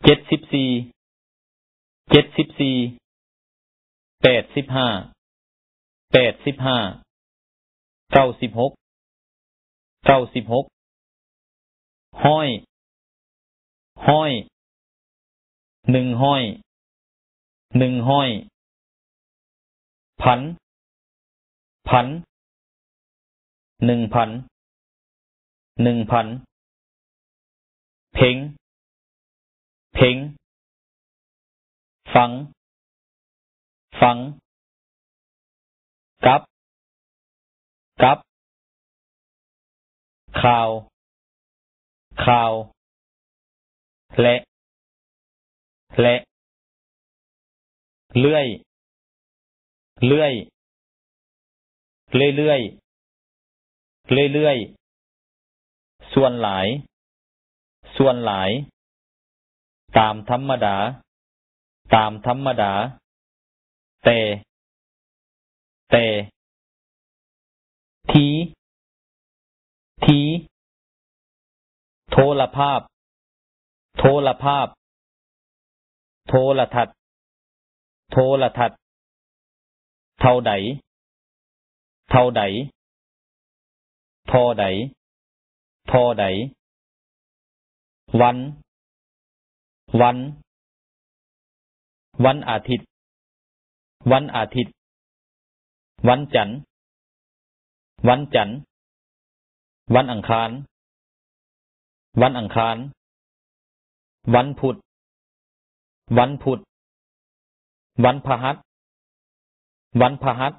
ເຈັດສິບສີ່ ເຈັດສິບສີ່ ແປດສິບຫ້າ ແປດສິບຫ້າ ເກົ້າສິບຫົກ ເກົ້າສິບຫົກ ຮ້ອຍ ຮ້ອຍ ໜຶ່ງຮ້ອຍ ໜຶ່ງຮ້ອຍ ພັນ ພັນ ໜຶ່ງພັນ ໜຶ່ງພັນ ເພັງ ເພັງ ຟັງ ຟັງ ກັບ ກັບ ຂ່າວ ຂ່າວ ແລະ ແລະ ເລື້ອຍ ເລື້ອຍ ເລື້ອຍໆ ເລື້ອຍໆ ສ່ວນຫຼາຍ ສ່ວນຫຼາຍ ຕາມທຳມະດາ ຕາມທຳມະດາ ແຕ່ ແຕ່ ທີ ທີ ໂທລະພາບ ໂທລະພາບ ໂທລະທັດ ໂທລະທັດ ເທົ່າໃດ ເທົ່າໃດ ທໍ່ໃດ ທໍ່ໃດ ວັນ ວັນ ວັນອາທິດ ວັນອາທິດ ວັນຈັນ ວັນຈັນ ວັນອັງຄານ ວັນອັງຄານ ວັນພຸດ ວັນພຸດ ວັນພະຫັດ ວັນພະຫັດ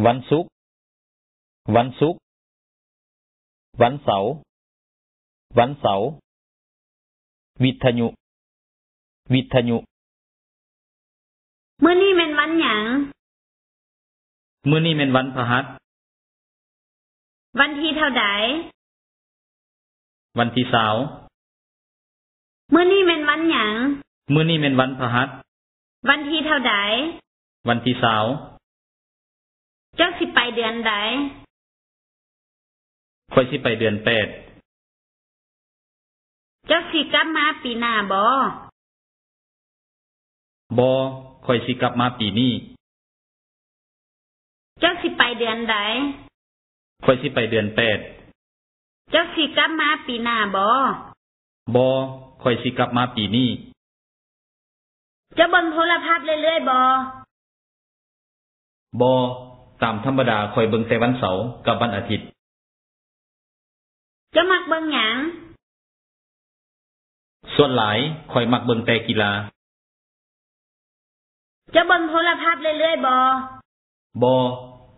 ວັນສຸກ ວັນສຸກ ວັນເສົາ ວັນເສົາ ວິທະຍຸ ວິທະຍຸ ມື້ນີ້ແມ່ນວັນຫຍັງ? ມື້ນີ້ແມ່ນວັນພະຫັດ. ວັນທີເທົ່າໃດ? ວັນທີຊາວ. ມື້ນີ້ແມ່ນວັນຫຍັງ? ມື້ນີ້ແມ່ນວັນພະຫັດ. ວັນທີເທົ່າໃດ? ວັນທີຊາວ. ເຈົ້າຊິໄປເດືອນໃດ? ຂ້ອຍຊິໄປເດືອນແປດ. ເຈົ້າຊິກັບມາປີໜ້າບໍ່? ບໍ່, ຂ້ອຍຊິກັບມາປີນີ້. ເຈົ້າຊິໄປເດືອນໃດ? ຂ້ອຍຊິໄປເດືອນແປດ. ເຈົ້າຊິກັບມາປີໜ້າບໍ່? ບໍ່, ຂ້ອຍຊິກັບມາປີນີ້. ເຈົ້າເບິ່ງໂທລະພາບເລື້ອຍໆບໍ່? ບໍ່, ຕາມທຳມະດາຂ້ອຍເບິ່ງແຕ່ວັນເສົາກັບວັນອາທິດ. ເຈົ້າມັກເບິ່ງຫຍັງ? ສ່ວນຫຼາຍຂ້ອຍມັກເບິ່ງແຕ່ກິລາ. ເຈົ້າເບິ່ງໂທລະພາບເລື້ອຍໆບໍ່? ບໍ່,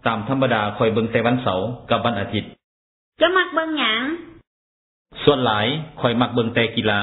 ຕາມທຳມະດາຂ້ອຍເບິ່ງແຕ່ວັນເສົາກັບວັນອາທິດ. ເຈົ້າມັກເບິ່ງຫຍັງ? ສ່ວນຫຼາຍຂ້ອຍມັກເບິ່ງແຕ່ກິລາ.